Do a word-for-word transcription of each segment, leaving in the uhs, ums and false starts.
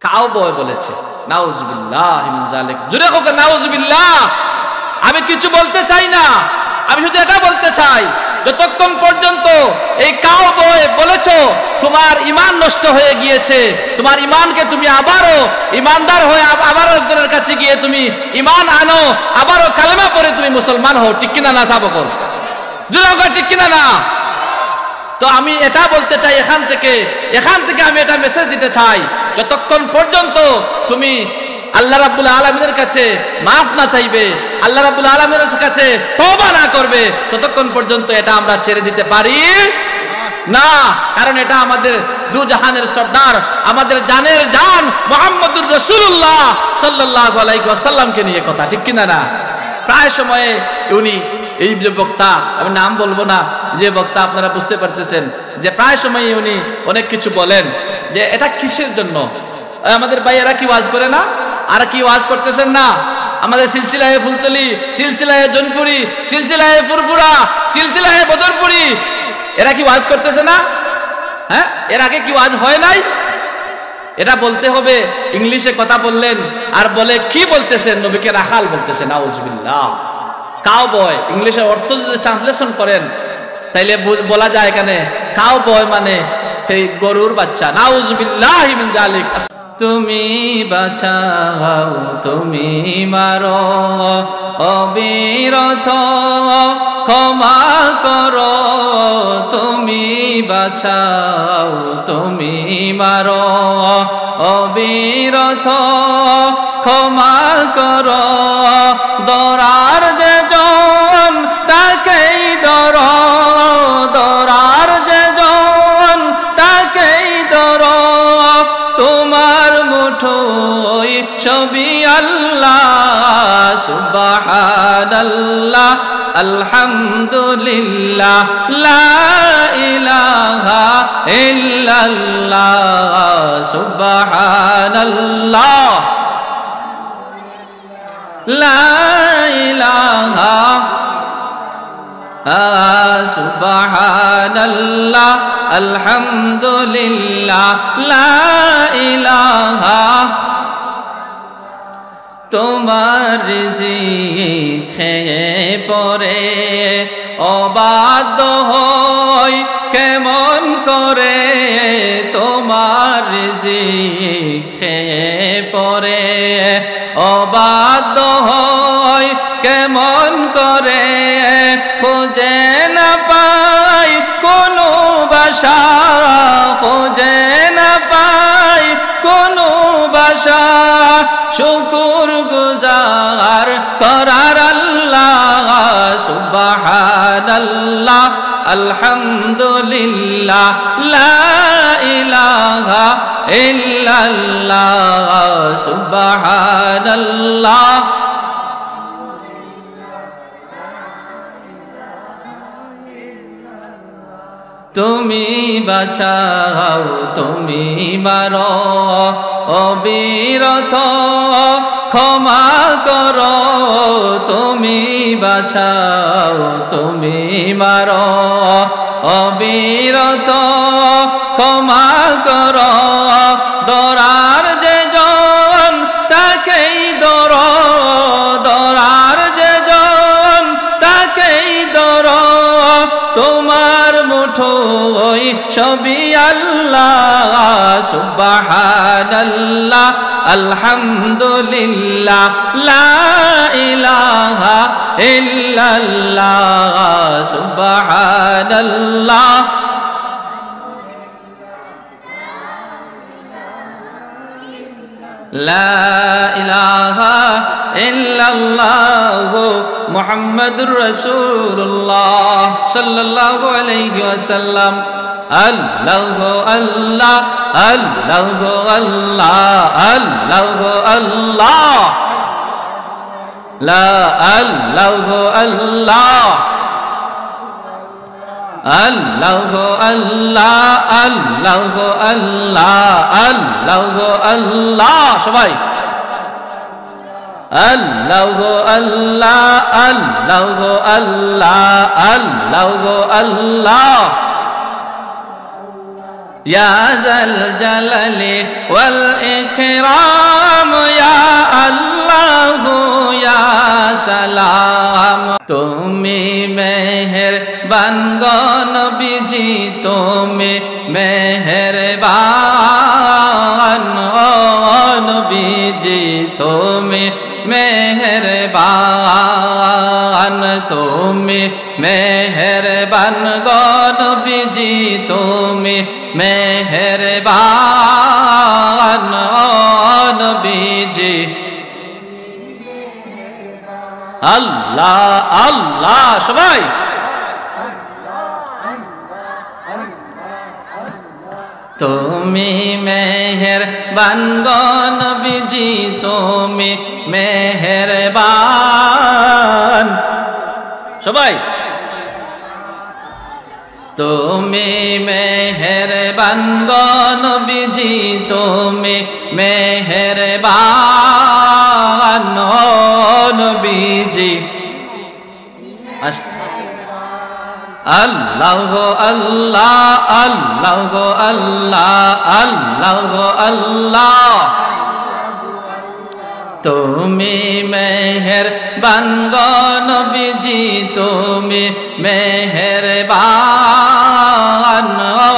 Cow boy বলেছে। নাউজুবিল্লাহ মিন জালিক। জোরে হোক নাউজুবিল্লাহ। আমি কিছু বলতে চাই না, আমি শুধু এটা বলতে চাই, যতক্ষণ পর্যন্ত এই কাউ বয় বলেছ, তোমার ঈমান নষ্ট হয়ে গিয়েছে। তোমার ঈমানকে তুমি আবারও ইমানদার হয়ে আব-, আবারও একজনের কাছে গিয়ে তুমি ঈমান আনো, আবারও কালেমা পড়ে তুমি মুসলমান হও। ঠিক কিনা না, সাবকল? জোরে হোক, ঠিক কিনা না? তো আমি এটা বলতে চাই এখান থেকে, এখান থেকে আমি এটা মেসেজ দিতে চাই, যতক্ষণ পর্যন্ত তুমি আল্লাহ রাব্বুল আলামিনের কাছে মাফ না চাইবে, আল্লাহ রাব্বুল আলামিনের কাছে তওবা না করবে, ততক্ষণ পর্যন্ত এটা আমরা ছেড়ে দিতে পারি না। কারণ এটা আমাদের দু জাহানের সর্দার, আমাদের জানের জান মুহাম্মদুর রাসূলুল্লাহ সাল্লাল্লাহু আলাইহি ওয়াসাল্লামকে নিয়ে কথা, ঠিক কিনা না? প্রায় সময়ে উনি, এই যে বক্তা, আমি নাম বলবো না, যে বক্তা আপনারা বুঝতে পারতেছেন, যে প্রায় সময়ই উনি অনেক কিছু বলেন যে এটা কিসের জন্য। আমাদের ভাই এরা কি ওয়াজ করে না? আর কি ওয়াজ করতেছেন না? আমাদের সিলসিলায়ে ফুলতলি, সিলসিলায়ে জনপুরি, সিলসিলায়ে ফুরফুরা, সিলসিলায়ে বদরপুরি, এরা কি ওয়াজ করতেছে না? হ্যাঁ, এর আগে কি ওয়াজ হয় নাই? এটা বলতে হবে। ইংলিশে কথা বললেন আর বলে কি বলতেছেন, নবীকে রাখাল বলতেছেন। নাউজুবিল্লাহ। কাউ বয়, ইংলিশের অর্থ যদি ট্রান্সলেশন করেন, তাইলে বু-, বলা যায় এখানে কাউ বয় মানে এই গরুর বাচ্চা। নাউজুবিল্লাহি মিন জালিক। তুমি বাঁচাও, তুমি মারো, অবিরত ক্ষমা করো। তুমি বাঁচাও, তুমি মারো, অবিরত ক্ষমা করো। ধরার যে জন তাকেই ধরো, ধরার যে জন তাকেই ধরো। তোমার মুঠোয় সবই আল্লাহ। সুবহানাল্লাহ, আলহামদুলিল্লাহ, লা ইলাহা ইল্লাল্লাহ। সুবহানাল্লাহ, লা ইলাহা, আ, সুবহানাল্লাহ, আলহামদুলিল্লাহ, লা ইলাহা। তোমার রিজিক খেয়ে পরে অবাধ্য হই কেমন করে? তোমার রিজিক খেয়ে পরে অবাধ্য হই কেমন করে? খুঁজে না পাই কোনো ভাষা, খুঁজে না পাই কোনো ভাষা, শুকুর গুজার করার আল্লাহ। সুবহানাল্লাহ, আলহামদুলিল্লাহ, লা ইলাহা ইল্লাল্লাহ। সুবহানাল্লাহ। তুমি বাঁচাও, তুমি মারো, অবিরত ক্ষমা করো। তুমি বাঁচাও, তুমি মারো, অবিরত ক্ষমা করো। ধরার যে জন তাকেই ধরো, ধরার যে জন তাকেই ধরো। তোমার মুঠোয় সবই আল্লাহ। সুবহানাল্লাহ, আলহামদুলিল্লাহ, লা ইলাহা ইল্লাল্লাহ। সুবহানাল্লাহ। لا إله إلا الله محمد رسول الله صلى الله عليه وسلم. الله الله، الله الله، الله الله. لا، الله الله. الله الله، الله الله، الله الله। সবাই। الله الله، الله الله، الله الله। يا ذا الجلال والإكرام، يا الله يا سلام। তুমি মেহেরবান গো নবীজি, তুমি মেহেরবান, ও নবীজি, তুমি মেহেরবান, তুমি মেহেরবান গো নবীজি, তুমি মেহেরবান, ও নবীজি। আল্লাহ, আল্লাহ, সবাই। তুমি মেহেরবান গো নবীজি, তুমি মেহেরবান। সবাই। তুমি মেহেরবান গো নবীজি, তুমি মেহেরবান, ও নবীজি। আস-, আল্লাহ গো আল্লাহ, আল্লাহ গো আল্লাহ, আল্লাহ গো আল্লাহ। তুমি মেহেরবান গো নবীজি, তুমি মেহেরবান, ও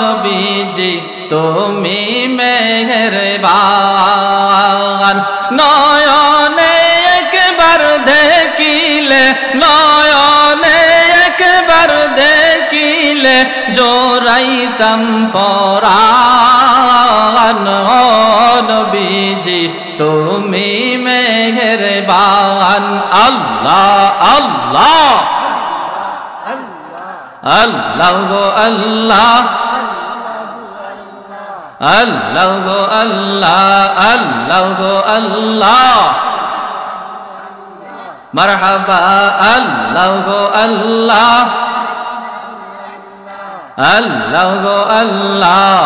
নবীজি, তুমি মেহেরবান। নয়নে একবার দেখিলে, নয়নে একবার দেখিলে, জোড়াইতাম পরাণ, ও নবীজি, তুমি মেহেরবান। আল্লাহ, আল্লাহ, আল্লাহ গো আল্লাহ, আল্লাহ গো আল্লাহ, আল্লাহ গো আল্লাহ। মারহাবা, আল্লাহ গো আল্লাহ, আল্লাহ গো আল্লাহ।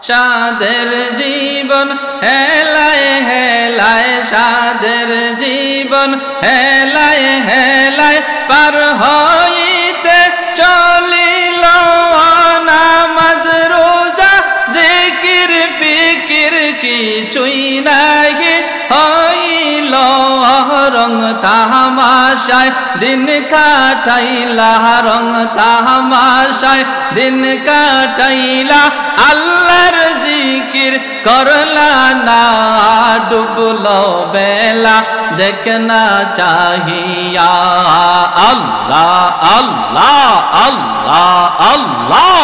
সাধের জীবন হেলায় হেলায়, সাধের জীবন হেলায় হেলায়, পার হইতে চলিল নামাজ রোজা, জিকির ফিকির কিছুই নাই। হইল রং তামাশায় দিন কাটাইলা, রং তামাশায় দিন কাটাইলা। আল্লাহর জিকির করলা না, ডুবলো বেলা, দেখ না চাহিয়া। আল্লাহ, আল্লাহ, আল্লাহ, আল্লাহ।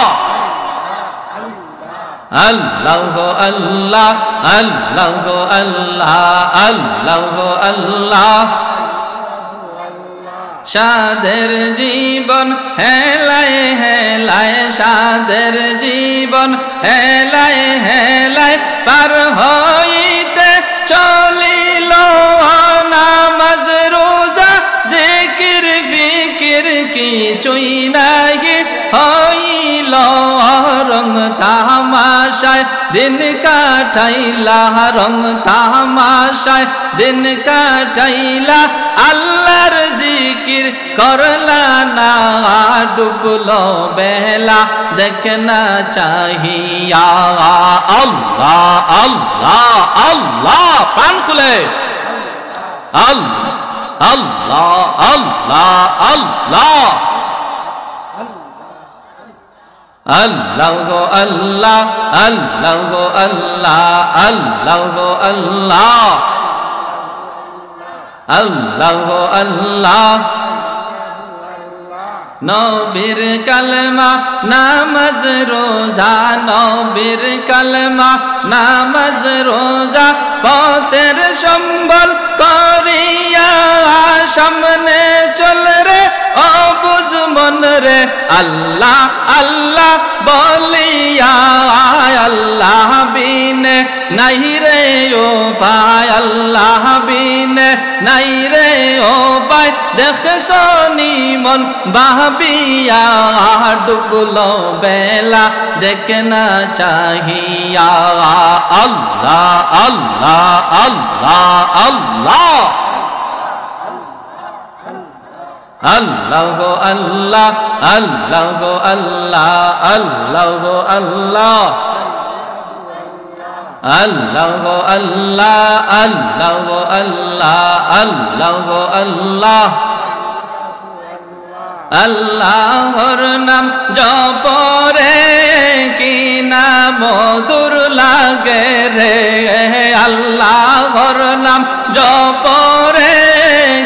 আল্লাহ গো আল্লাহ, আল্লাহ গো আল্লাহ, আল্লাহ গো আল্লাহ। সাধের জীবন হেলায় হেলায়, সাধের জীবন হেলায় হেলায়, পার হইতে চলিল নামাজ রোজা, জিকির ফিকির কিছুই নাই। হইল রং তামাশায় দিন কাটাইলা, রং তামাশায় দিন কাটাইলা। আল্লাহর জিকির করলা না, ডুবলো বেলা, দেখ না চাহিয়া। আল্লাহ, আল্লাহ, আল্লাহ, প্রাণ খুলে। আল-, আল্লাহ, আল্লাহ, আল্লাহ। আল্লাহ গো আল্লাহ, আল্লাহ গো আল্লাহ, আল্লাহ গো আল্লাহ, আল্লাহ গো আল্লাহ। নবীর কালেমা নামাজ রোজা, নবীর কালেমা নামাজ রোজা, পথের সম্বল করিয়া সামনে চল রে, ও বুঝ মন রে। আল্লাহ আল্লাহ বলিয়া, আল্লাহ বিনে নাই রে উপায়, আল্লাহ বিনে নাই রে উপায়। দেখছনি মন ভাবিয়া, ডুবলো বেলা, দেখ না চাহিয়া। আল্লাহ, আল্লাহ, আল্লাহ, আল্লাহ। আল্লাহ, আল্লাহ, আল্লাহ, আল্লাহ, আল্লাহ, আল্লাহ। আল্লাহ, আল্লাহ, আল্লাহ, আল্লাহ, আল্লাহ, আল্লাহ। আল্লাহর নাম জপরে কি না মধুর লাগে রে, আল্লাহর নাম জপরে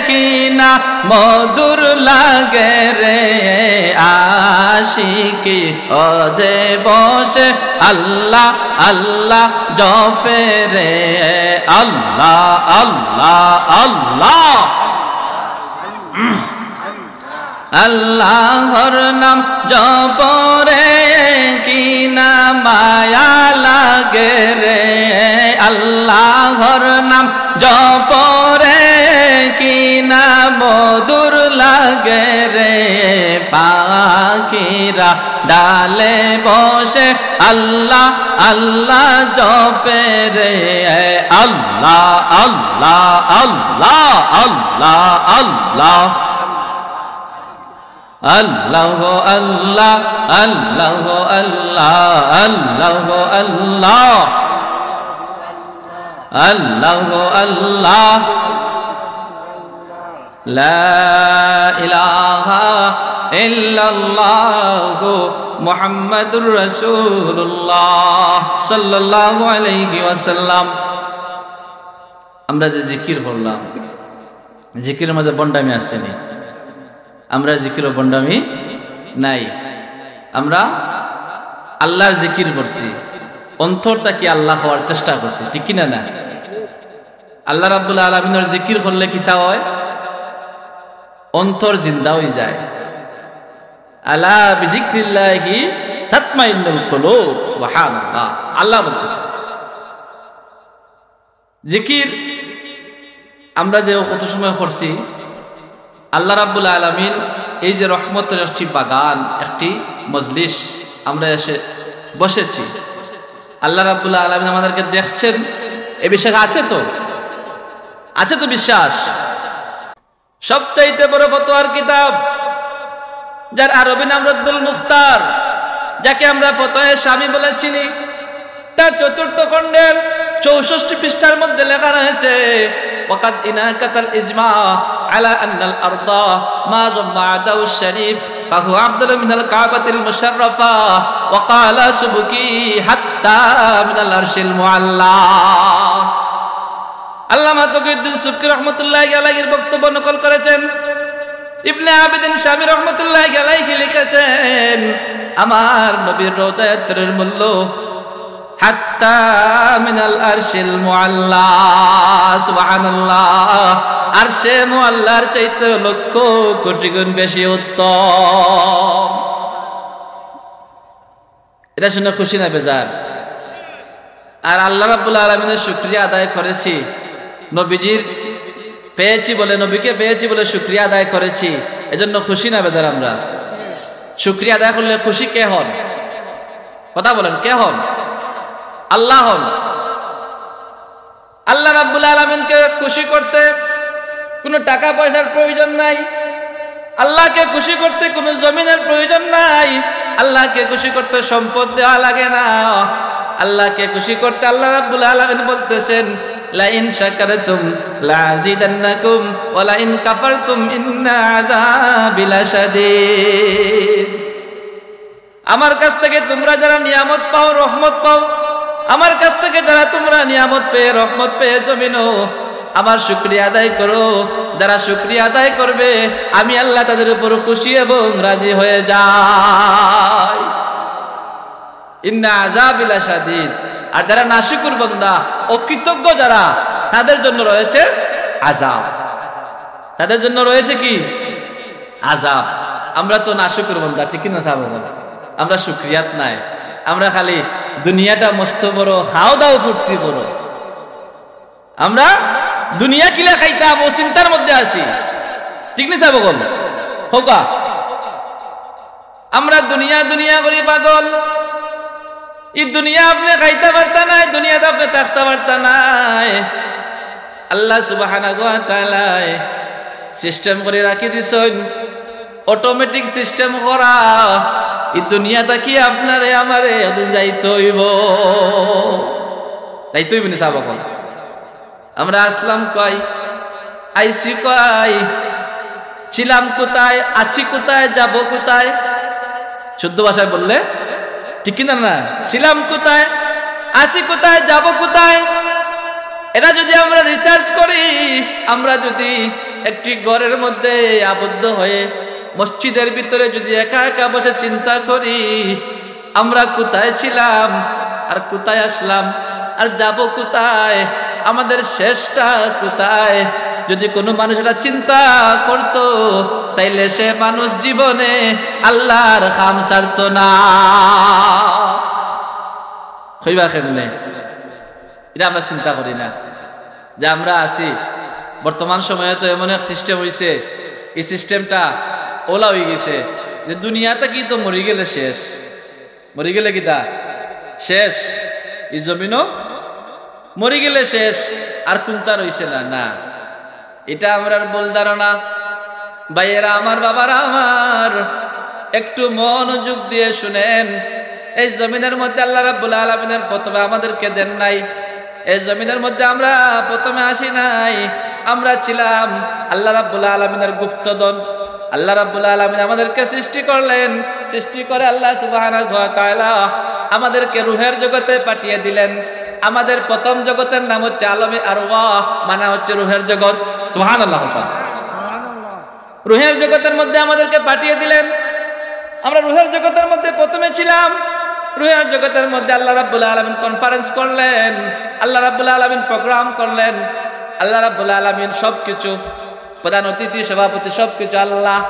কি না মধুর লাগে রে। আশিকি ও যে বসে আল্লাহ আল্লাহ জপে রে, আল্লাহ, আল্লাহ, আল্লাহ। আল্লাহর নাম জপরে কি না মায়া লাগে রে, আল্লাহর নাম জপরে কি না মধুর লাগে রে। পাখিরা ডালে বসে আল্লাহ আল্লাহ জপে রে, আল্লাহ, আল্লাহ, আল্লাহ, আল্লাহ, আল্লাহ। আল্লাহ, আল্লাহ, আল্লাহ, আল্লাহ, আল্লাহ, আল্লাহ। আল্লাহ, আল্লাহ। লা ইলাহা ইল্লাল্লাহু মুহাম্মাদুর রাসূলুল্লাহ সাল্লাল্লাহু আলাইহি ওয়াসাল্লাম। আমরা যে জিকির পড়লাম, জিকিরের মাঝে ভণ্ডামি আছে নি? আমরা জিকিরো ভণ্ডামি নাই। আমরা আল্লাহর জিকির করছি, অন্তর থাকি আল্লাহ হওয়ার চেষ্টা করছি, ঠিক কি না? না, আল্লাহ রাব্বুল আলামিনের জিকির করলে কিতা হয়? অন্তর জিন্দা হয়ে যায়। আলা বিজিক্রিল্লাহি তাতমাইন্নুল কুলুব। সুবহানাল্লাহ, আল্লাহ বলতেছে। জিকির আমরা যে কত সময় করছি, আল্লাহ রাব্বুল আলামিন এই যে রহমতের একটি বাগান, একটি মজলিস, আমরা এসে বসেছি, আল্লাহ রাব্বুল আলামিন আমাদেরকে দেখছেন, এ বিশ্বাস আছে তো? আছে তো বিশ্বাস? সবচাইতে বড় ফতোয়ার কিতাব, যার আরবি নাম রদ্দুল মুখতার, যাকে আমরা ফতোয়ায়ে শামী বলে চিনি, তার চতুর্থ খণ্ডের চৌষট্টি পৃষ্ঠার মধ্যে লেখা রয়েছে, "ওয়াকাদ ইনাকাতাল ইজমা আলা আন্নাল আরদা মা জাম্মা আদাউশ শরীফ ফাহুয়া আফদালু মিনাল কাবাতিল মুশাররাফা ওয়া ক্বালা সুবকি হাত্তা মিনাল আরশিল মুআল্লা।" আল্লামা তকিউদ্দিন সুবকি রহমতুল্লাহি আলাইহির বক্তব্য নকল করেছেন। ইবনে আবিদিন শামী রহমতুল্লাহি আলাইহি লিখেছেন, "আমার নবীর রওজায়ে আতহারুর মূল্য হাত্তা মিনাল আরশিল মুআল্লা।" সুবহানাল্লাহ। আরশে মুআল্লার চাইতে লক্ষ কোটি গুণ বেশি উত্তম। এটা শুনে খুশি না বেজার? আর আল্লাহ রাব্বুল আলামিনের শুকরিয়া আদায় করেছি, নবীজির পেয়েছি বলে, নবীকে পেয়েছি বলে শুকরিয়া আদায় করেছি, এজন্য খুশি না বেজার আমরা? শুকরিয়া আদায় করলে খুশি কে হন? কথা বলেন, কে হন? আল্লাহ হন। আল্লাহ রাব্বুল আলামিনকে খুশি করতে কোনো টাকা পয়সার প্রয়োজন নাই, আল্লাহকে খুশি করতে কোনো জমিনের প্রয়োজন নাই, আল্লাহকে খুশি করতে সম্পদ দেওয়া লাগে না। আল্লাহকে খুশি করতে আল্লাহ রাব্বুল আলামিন বলতেছেন, "লাইন শাকারতুম লাআযিদান্নাকুম ওয়া লাইন কাফারতুম ইন্না আযাবি লাশাদীদ।" আমার কাছ থেকে তোমরা যারা নিয়ামত পাও, রহমত পাও, আমার কাছ থেকে যারা তোমরা নিয়ামত পেয়ে, রহমত পেয়ে জমিনো আমার শুকরিয়া আদায় করো, যারা শুকরিয়া আদায় করবে, আমি আল্লাহ তাদের উপর খুশি এবং রাজি হয়ে যাই। ইন্না আযাবি লাশাদীদ। আর যারা নাশুকুর বান্দা, অকৃতজ্ঞ যারা, তাদের জন্য রয়েছে আযাব। তাদের জন্য রয়েছে কি? আযাব। আমরা তো নাশুকুর বান্দা, ঠিক কি না সাব? আমরা শুকরিয়াত নাই, আমরা খালি দুনিয়াটা মস্ত বড়, খাও দাও ফুর্তি করো। আমরা দুনিয়া কিলা খাইতাম, ও চিন্তার মধ্যে আছি, ঠিক নি সাব? হোকা, আমরা দুনিয়া দুনিয়া করি পাগল। এই দুনিয়া আপনি খাইতা পারতা নায়, দুনিয়াত আপনি থাকতা পারতা নায়। আল্লাহ সুবহানাহু ওয়া তাআলায় সিস্টেম করি রাখি দিছইন, অটোমেটিক সিস্টেম করা। এই দুনিয়া থাকি আপনারে আমারে একদিন যাইতে অইবো। যাইতে অইবো নি সাব অকল? আমরা আসলাম কই, আইছি কই, ছিলাম কোথায়, আছি কোথায়, যাব কোথায়? শুদ্ধ ভাষায় বললে ঠিক কি না? না, ছিলাম কোথায়, আছি কোথায়, যাব কোথায়? এটা যদি আমরা রিসার্চ করি, আমরা যদি একটি ঘরের মধ্যে আবদ্ধ হয়ে মসজিদের ভিতরে যদি একা একা বসে চিন্তা করি, আমরা কোথায় ছিলাম আর কোথায় আসলাম আর যাব কোথায়, আমাদের শেষটা কোথায়, যদি কোনো মানুষ এটা চিন্তা করতো, তাইলে সে মানুষ জীবনে আল্লাহর কাম ছাড়তো না। কইবা কেমনে? এটা আমরা চিন্তা করি না যে আমরা আছি। বর্তমান সময়ে তো এমন এক সিস্টেম অইছে, এই সিস্টেমটা অলা অইগেছে যে দুনিয়া থাকি তো মরি গেলে শেষ। মরি গেলে কিতা? শেষ। এই জমিনও মরি গেলে শেষ, আর কুনতা রইছে না। না, এটা আমরার ভুল ধারণা। ভাইয়েরা আমার, বাবারা আমার, একটু মনোযোগ দিয়ে শুনেন। এই জমিনের মধ্যে আল্লাহ রাব্বুল আলামিনের প্রথমে আমাদেরকে দেন নাই, এই জমিনের মধ্যে আমরা প্রথমে আসি নাই। আমরা ছিলাম আল্লাহ রাব্বুল আলামিনের গুপ্তধন। আল্লাহ রাব্বুল আলামিন আমাদেরকে সৃষ্টি করলেন, সৃষ্টি করে আল্লাহ সুবহানাহু ওয়া তাআলা আমাদেরকে রুহের জগতে পাঠিয়ে দিলেন। আমাদের প্রথম জগতের নাম হচ্ছে আলমে আরওয়াহ, মানে হচ্ছে রুহের জগৎ। সুবহানাল্লাহ। রুহের জগতের মধ্যে আমাদেরকে পাঠিয়ে দিলেন। আমরা রুহের জগতের মধ্যে প্রথমে ছিলাম। রুহের জগতের মধ্যে আল্লাহ রাব্বুল আলামিন কনফারেন্স করলেন, আল্লাহ রাব্বুল আলামিন প্রোগ্রাম করলেন। আল্লাহ রাব্বুল আলামিন সবকিছু, প্রধান অতিথি, সভাপতি, সবকিছু আল্লাহ।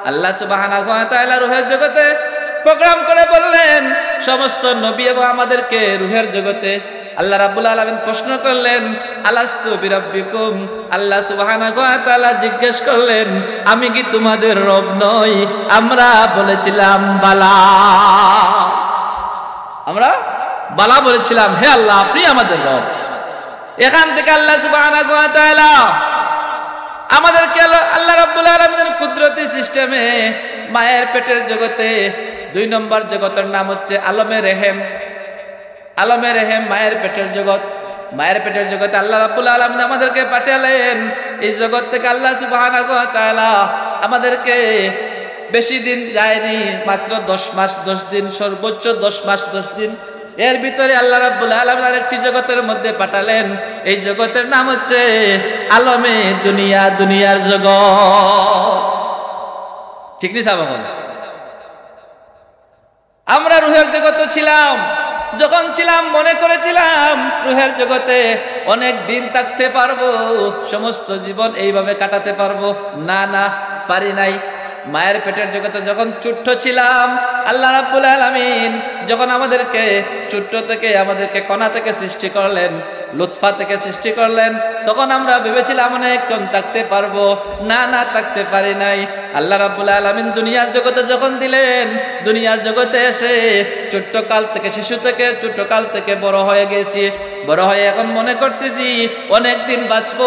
আল্লাহ সুবহানাহু ওয়া তাআলা রুহের জগতে প্রোগ্রাম করে বললেন, সমস্ত নবী এবং আমাদেরকে রুহের জগতে আল্লাহ রাব্বুল আলামিন প্রশ্ন করলেন, "আলাস্তু বিরাব্বিকুম?" আল্লাহ সুবহানাহু ওয়া তাআলা জিজ্ঞেস করলেন, "আমি কি তোমাদের রব নই?" আমরা বলেছিলাম, "বালা।" আমরা বালা বলেছিলাম, "হে আল্লাহ, আপনি আমাদের রব।" এখান থেকে আল্লাহ সুবহানাহু ওয়া তাআলা আমাদেরকে আল্লাহ, আল্লাহ রাব্বুল আলামিনের কুদরতি সিস্টেমে মায়ের পেটের জগতে, দুই নম্বর জগতের নাম হচ্ছে আলমে রেহেম। আলমে রেহেম, মায়ের পেটের জগৎ। মায়ের পেটের জগতে আল্লাহ রাব্বুল আলামিন আমাদেরকে পাঠালেন। এই জগৎ থেকে আল্লাহ সুবহানাহু ওয়া তাআলা আমাদেরকে বেশি দিন যায়নি, মাত্র দশ মাস দশ দিন, সর্বোচ্চ দশ মাস দশ দিন। এর ভিতরে আল্লাহ রাব্বুল আলামিন আরেকটি জগতের মধ্যে পাঠালেন। এই জগতের নাম হচ্ছে আলমে দুনিয়া, দুনিয়ার জগৎ। ঠিক নি সাব অকল? আমরা রুহের জগতে ছিলাম, যখন ছিলাম মনে করেছিলাম রুহের জগতে অনেক দিন থাকতে পারবো, সমস্ত জীবন এইভাবে কাটাতে পারবো। না, না, পারি নাই। মায়ের পেটের জগতে যখন ছোট্ট ছিলাম, আল্লাহ রাব্বুল আলামিন যখন আমাদেরকে ছোট্ট থেকে, আমাদেরকে কণা থেকে সৃষ্টি করলেন, লুৎফা থেকে সৃষ্টি করলেন, তখন আমরা ভেবেছিলাম অনেকক্ষণ থাকতে পারবো। না, না, থাকতে পারি নাই। আল্লাহ রাব্বুল আলামিন দুনিয়ার জগতে যখন দিলেন, দুনিয়ার জগতে এসে ছোট্ট কাল থেকে, শিশু থেকে, ছোট্ট কাল থেকে বড় হয়ে গেছি। বড় হয়ে এখন মনে করতেছি অনেক দিন বাঁচবো,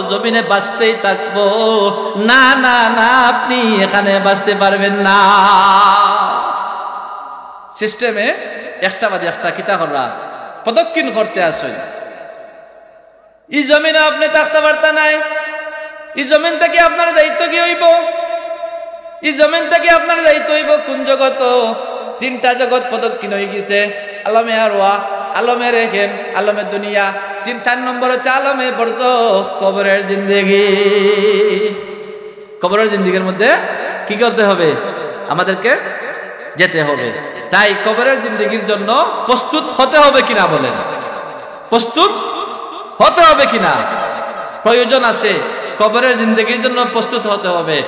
জমিনে বাঁচতেই থাকবো। না, না, না, আপনি এখানে বাঁচতে পারবেন না। সিস্টেমে একটা বাদে একটা কিতা কররা, প্রদক্ষিণ করতে আসুন। ই জমিনে আপনি থাকতে পারতা নাই। ই জমিন থেকে আপনার দায়িত্ব কি হইব? ই জমিন থেকে আপনার দায়িত্ব হইব কোন জগত? তিনটা জগত প্রদক্ষিণ হয়ে গেছে, আলমে আরওয়া, আলমে রেহেম, আলমে দুনিয়া। তিন, চার নম্বর হচ্ছে আলমে বরজখ, কবরের জিন্দেগি। কবরের জিন্দেগির মধ্যে কি করতে হবে? আমাদেরকে যেতে হবে। তাই কবরের জিন্দেগির জন্য প্রস্তুত হতে হবে কিনা বলেন, প্রস্তুত হতে হবে কিনা? প্রয়োজন আছে, কবরের জিন্দেগির জন্য প্রস্তুত হতে হবে।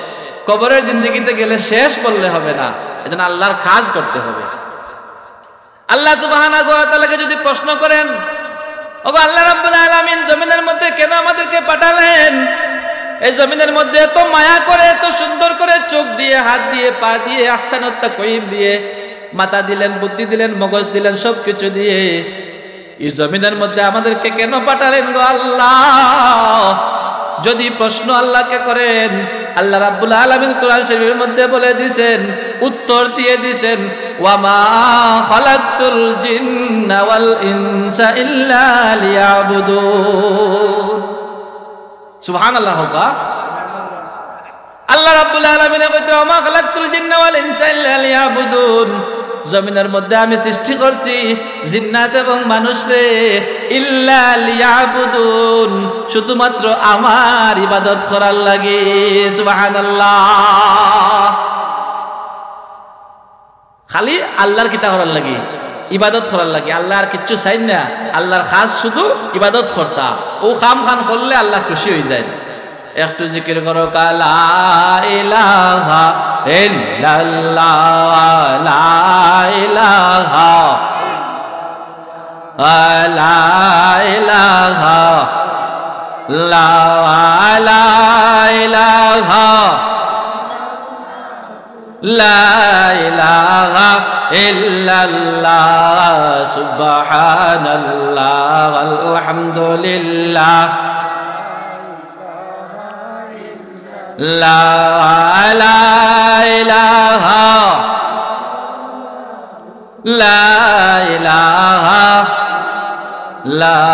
কবরের জিন্দেগিতে গেলে শেষ বললে হবে না, এজন্য আল্লাহর কাজ করতে হবে। আল্লাহ সুবহানাহু ওয়া তাআলাকে যদি প্রশ্ন করেন, "ওগো আল্লাহ রাব্বুল আলামিন, জমিনের মধ্যে কেন আমাদেরকে পাঠালেন? এই জমিনের মধ্যে এত মায়া করে, এত সুন্দর করে চোখ দিয়ে, হাত দিয়ে, পা দিয়ে, আহসানুত তাকওয়িম দিয়ে, মাথা দিলেন, বুদ্ধি দিলেন, মগজ দিলেন, সবকিছু দিয়ে এই জমিনের মধ্যে আমাদেরকে কেন পাঠালেন গো আল্লাহ?" যদি প্রশ্ন আল্লাহকে করেন, আল্লাহ রাব্বুল আলামিন কোরআন শরীফের মধ্যে বলে দিছেন, উত্তর দিয়ে দিছেন, "ওয়া মা খালাকতুল জিন্না ওয়াল ইনসা ইল্লা লিয়াবুদুন।" সুবহানাল্লাহ কউক্কা। আল্লাহ রাব্বুল আলামিনে কইতরা, "ওয়া মা খালাকতুল জিন্না ওয়াল ইনসা ইল্লা লিয়াবুদুন।" জমিনর মধ্যে আমি সৃষ্টি করছি জিন্নাত এবং মানুষরে, ইল্লা লিয়াবুদুন, শুধুমাত্র আমার ইবাদত করার লাগি। সুবহানাল্লাহ। খালি আল্লাহর কিতা করার লাগি? ইবাদত করার লাগি। আল্লাহ আর কিচ্ছু চাইন না, আল্লাহর খাস শুধু ইবাদত করতা। অউ কাম খান করলে আল্লাহ খুশি অইযাইন। একটু জিকির করো, কা লা ইলাহা ইল্লাল্লাহ, লা ইলাহা, লা ইলাহা, লা, লা ইলাহা, লা ইলাহা ইল্লাল্লাহ, সুবহানাল্লাহ, আলহামদুলিল্লাহ। লা, লা ইলাহা, লা ইলাহা, লা,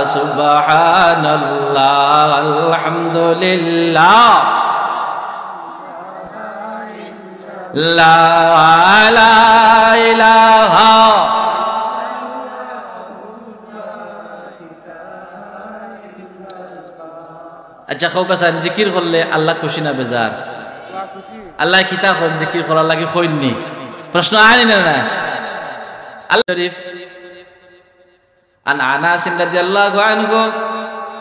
সুবহানাল্লাহ, আলহামদুলিল্লাহ, লা, লা ইলাহা। আচ্ছা, কউক্কা চাইন, জিকির করলে আল্লাহ খুশি না বেজার? আল্লাহ কিতা কইন, জিকির করার লাগি কইননি? প্রশ্ন আইনি না, না? আল্লাহ শরীফ। عن أنس رضي الله عنه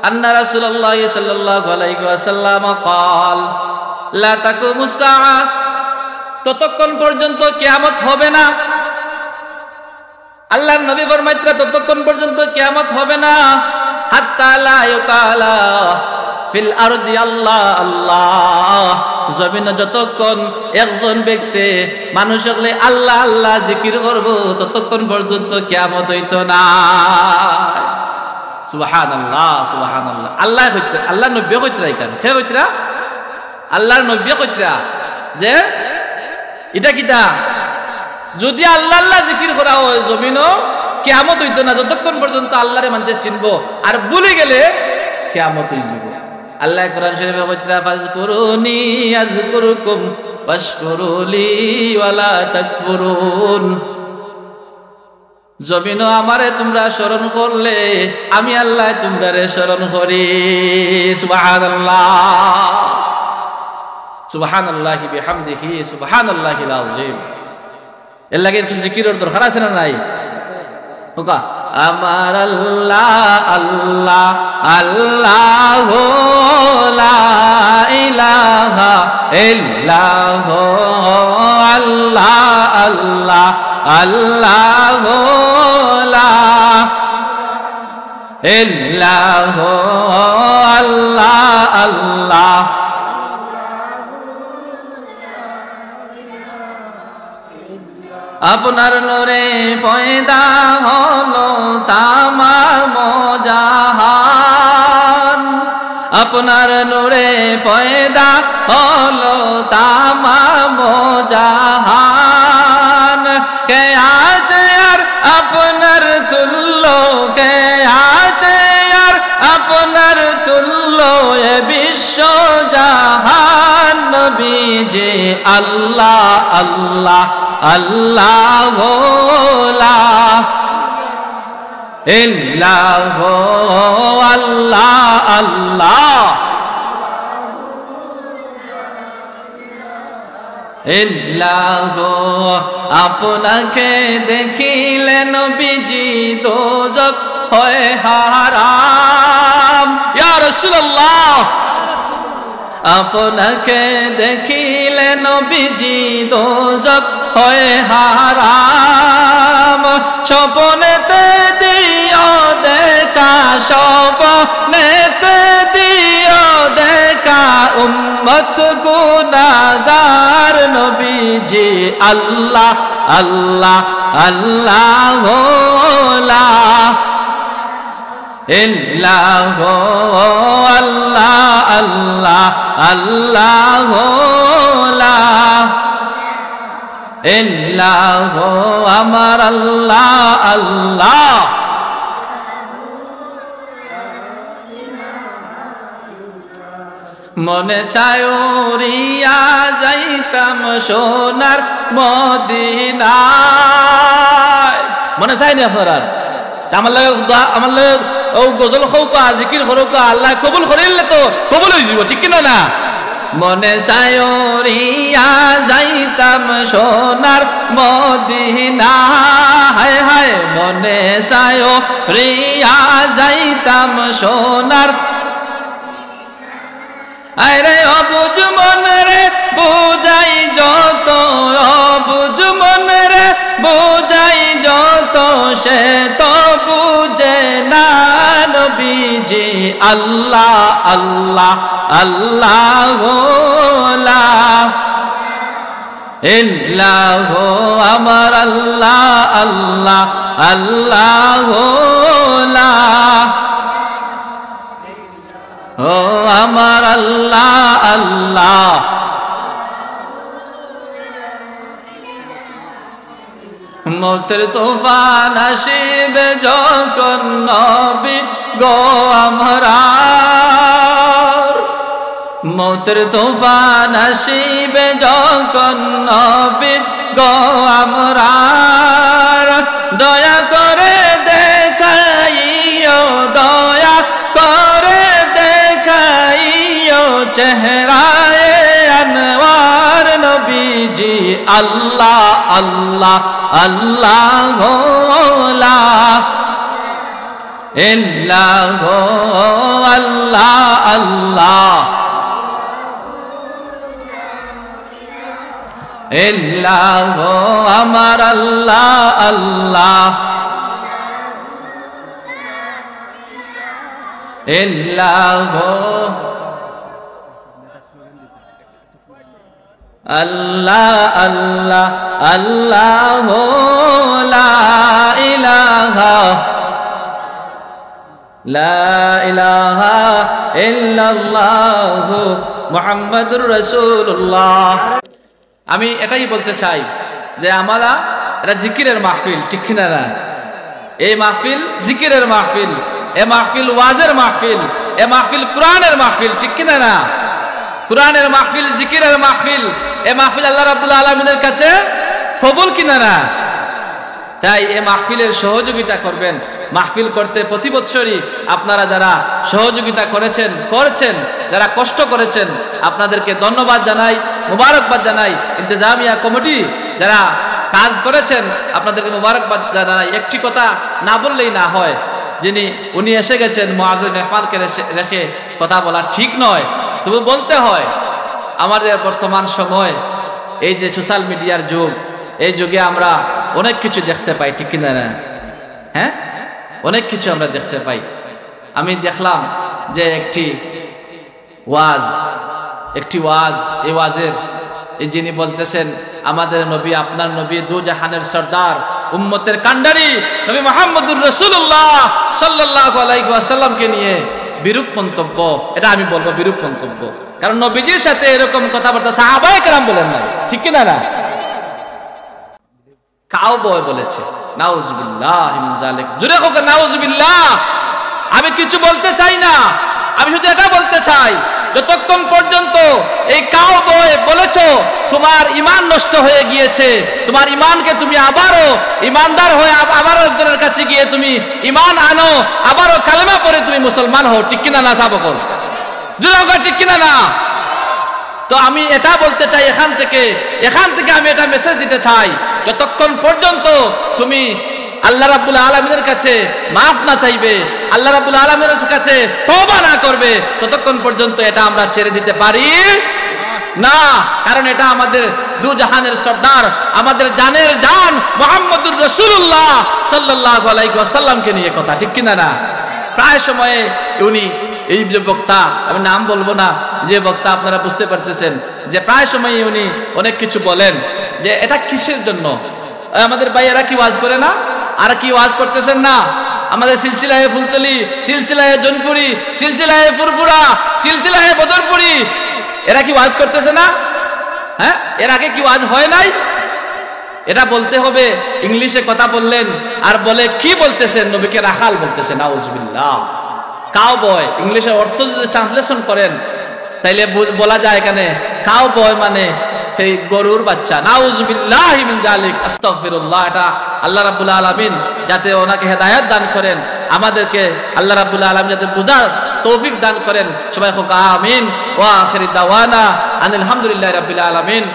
أن رسول الله صلى الله عليه وسلم قال: لا تقوم الساعة, ততক্ষণ পর্যন্ত কিয়ামত হবে না। আল্লাহর নবী ফরমাইতরা, ততক্ষণ পর্যন্ত কিয়ামত হবে না, হাত্তা লা ইউকালা ফিল আরদি আল্লাহ আল্লাহ, জমিনো যতক্ষণ একজন ব্যক্তি মানুষ অকলে আল্লাহ আল্লাহ জিকির করবো, ততক্ষণ পর্যন্ত কিয়ামত অইতো না। সুবহানাল্লাহ, সুবহানাল্লাহ। আল্লায় কইতরা, আল্লাহর নবীয়ে কইতরা ইখান। কে কইতরা? আল্লাহর নবীয়ে কইতরা যে ইটা কিতা? যুদি আল্লাহ আল্লাহ জিকির করা অয়, জমিনো কিয়ামত অইতো না, যতক্ষণ পর্যন্ত আল্লাহরে মানষে চিনবো, আর ভুলি গেলে কিয়ামত অইযিবো। আল্লায় কোরআন শরীফো কইতরা, "ফাজকুরুনি আযকুরকুম ওয়াশকুরু লি ওয়ালা তাকফুরুন।" জমিনো আমারে তুমরা স্মরণ করলে আমি আল্লায় তুমরারে স্মরণ করি। সুবহানাল্লাহ, সুবহানাল্লাহি বিহামদিহি, সুবহানাল্লাহিল আযীম। এরলাগি একটু জিকিরর দরকার আছে না নাই? কউক্কা, আমার আল্লাহ, আল্লাহ, আল্লাহ, লা ইলাহা ইল্লাল্লাহ, আল্লাহ, আল্লাহ, আল্লাহ, লা ইলাহা ইল্লাল্লাহ, আল্লাহ, আল্লাহ। আপনার নূরে পয়দা হলো তামাম জাহান, আপনার নূরে পয়দা হলো তামাম জাহান। কে আছে আর আপনার তুল্য, কে আছে আর আপনার তুল্য এ বিশ্ব জাহান? নবীজি আল্লাহ, আল্লাহ, আল্লাহ, লা ইলাহা ইল্লাল্লাহ, আল্লাহ, আল্লাহ। ইল্লাল্লাহ, আপনাকে দেখিলে নবীজি দোজখ হয় হারাম। ইয়া রাসূলুল্লাহ, আপনাকে দেখিলে নবীজি দোজখ হয় হারাম। স্বপনেতে দিও দেখা, স্বপনেতে দিও দেখা, উম্মত গুনাহগার। নবীজি আল্লাহ, আল্লাহ, আল্লাহ, লা ইল্লাহু আল্লাহ, আল্লাহ, আল্লাহু লা ইল্লাহু আমার আল্লাহ, আল্লাহ। মনে চায় উড়িয়া যাইতাম সোনার মদিনায়। মনে চায়নি আপনারার? তা আমার লগে দোয়া, আমার লগে অউ গজল কউক্কা, জিকির করউক্কা, আল্লায় কবুল করিলে তো কবুল অইযিবো, ঠিক কিনা না? মনে চায় উড়িয়া যাইতাম সোনার মদিনা, হায় হায়, মনে চায় উড়িয়া যাইতাম সোনার। আরে অবুঝ মন রে বুঝাই যত, অবুঝ মন রে বুঝাই যত, সে তো বুঝে না নবীজি। আল্লাহ, আল্লাহ, আল্লাহু লা ইল্লাহু আমার আল্লাহ, আল্লাহ, আল্লাহু লা ও আমার আল্লাহ, আল্লাহ। মউতের তুফান আসিবে যখন নবী গো আমরার, মউতের তুফান আসিবে যখন নবী গো আমরার, দয়া করে দেখাইও, দয়া করে দেখাইও চেহারায়ে আনোয়ার নবীজি। আল্লাহ, আল্লাহ, আল্লাহু লা ইল্লাহু আল্লাহ, আল্লাহ। ইল্লাহু আমার আল্লাহ, আল্লাহ। ইল্লাহু আল্লাহ, আল্লাহ, আল্লাহু লা ইলাহা, লা ইলাহা ইল্লাল্লাহু মুহাম্মাদুর রাসূলুল্লাহ। আমি এটাই বলতে চাই যে আমরা, এটা জিকিরের মাহফিল, ঠিক কিনা না? এই মাহফিল জিকিরের মাহফিল, এ মাহফিল ওয়াজের মাহফিল, এ মাহফিল কোরআনের মাহফিল, ঠিক কিনা না? কোরআনের মাহফিল, জিকিরের মাহফিল, এ মাহফিল আল্লাহ রাব্বুল আলামিনের কাছে কবুল কিনা না? তাই এ মাহফিলের সহযোগিতা করবেন। মাহফিল করতে প্রতি বৎসরই আপনারা যারা সহযোগিতা করেছেন, করছেন, যারা কষ্ট করেছেন, আপনাদেরকে ধন্যবাদ জানাই, মোবারকবাদ জানাই। ইন্তেজামিয়া কমিটি যারা কাজ করেছেন, আপনাদেরকে মোবারকবাদ জানাই। একটি কথা না বললেই না হয়, যিনি, উনি এসে গেছেন, মুআজ্জিজ মেহমানকে রেখে, রেখে কথা বলা ঠিক নয়, তবু বলতে হয়। আমাদের বর্তমান সময়, এই যে সোশ্যাল মিডিয়ার যুগ, এই যুগে আমরা অনেক কিছু দেখতে পাই, ঠিক কিনা না? হ্যাঁ, অনেক কিছু আমরা দেখতে পাই। আমি দেখলাম যে একটি ওয়াজ, একটি ওয়াজ, এই ওয়াজের এই যিনি বলতেছেন, "আমাদের নবী, আপনার নবী, দু জাহানের সর্দার, উম্মতের কাণ্ডারি নবী মুহাম্মদুর রাসূলুল্লাহ সাল্লাল্লাহু আলাইহি ওয়াসাল্লামকে নিয়ে বিরূপ মন্তব্য।" এটা আমি বলবো বিরূপ মন্তব্য, কারণ নবীজির সাথে এরকম কথাবার্তা সাহাবায়ে কেরাম বলেন না, ঠিক কিনা না? কাউবয় বলেছে। নাউজুবিল্লাহ মিন জালিক। জোরে হোক নাউজুবিল্লাহ। আমি কিছু বলতে চাই না, আমি শুধু এটা বলতে চাই, যতক্ষণ পর্যন্ত এই কাউবয় বলেছো তোমার ঈমান নষ্ট হয়ে গিয়েছে, তোমার ঈমানকে তুমি আবারও ঈমানদার হয়ে আব-, আবারও একজনের কাছে গিয়ে তুমি ঈমান আনো, আবারও কালেমা পড়ে তুমি মুসলমান হও, ঠিক কিনা না সাব অকল? জোরে হোক, ঠিক কিনা না? তো আমি এটা বলতে চাই এখান থেকে, এখান থেকে আমি এটা মেসেজ দিতে চাই, যতক্ষণ পর্যন্ত তুমি আল্লাহ রাব্বুল আলামিনের কাছে মাফ না চাইবে, আল্লাহ রাব্বুল আলামিনের কাছে তওবা না করবে, ততক্ষণ পর্যন্ত এটা আমরা ছেড়ে দিতে পারি না। কারণ এটা আমাদের দু জাহানের সর্দার, আমাদের জানের জান মুহাম্মদুর রাসূলুল্লাহ সাল্লাল্লাহু আলাইহি ওয়াসাল্লামকে নিয়ে কথা, ঠিক কিনা না? প্রায় সময়ে উনি, এই যে বক্তা, আমি নাম বলবো না, যে বক্তা আপনারা বুঝতে পারতেছেন, যে প্রায় সময়ই উনি অনেক কিছু বলেন যে এটা কিসের জন্য। এই আমাদের ভাই, এরা কি ওয়াজ করে না? আর কি ওয়াজ করতেছেন না? আমাদের সিলসিলায়ে ফুলতলি, সিলসিলায়ে জনপুরি, সিলসিলায়ে ফুরফুরা, সিলসিলায়ে বদরপুরি, এরা কি ওয়াজ করতেছে না? হ্যাঁ, এর আগে কি ওয়াজ হয় নাই? এটা বলতে হবে। ইংলিশে কথা বললেন আর বলে কি বলতেছেন, নবীকে রাখাল বলতেছে, নাউজুবিল্লাহ। কাউ বয়, ইংলিশের অর্থ যদি ট্রান্সলেশন করেন, তাইলে বুঝ-, বলা যায় এখানে কাউ বয় মানে এই গরুর বাচ্চা। নাউজুবিল্লাহি মিন জালিক, আস্তাগফিরুল্লাহ। এটা আল্লাহ রাব্বুল আলামিন যাতে ওনাকে হেদায়েত দান করেন, আমাদেরকে আল্লাহ রাব্বুল আলামিন যাতে বুঝার তৌফিক দান করেন। সবাই হোক আমিন। ওয়া আখিরি দাওয়ানা আনিল হামদুলিল্লাহি রাব্বিল আলামিন।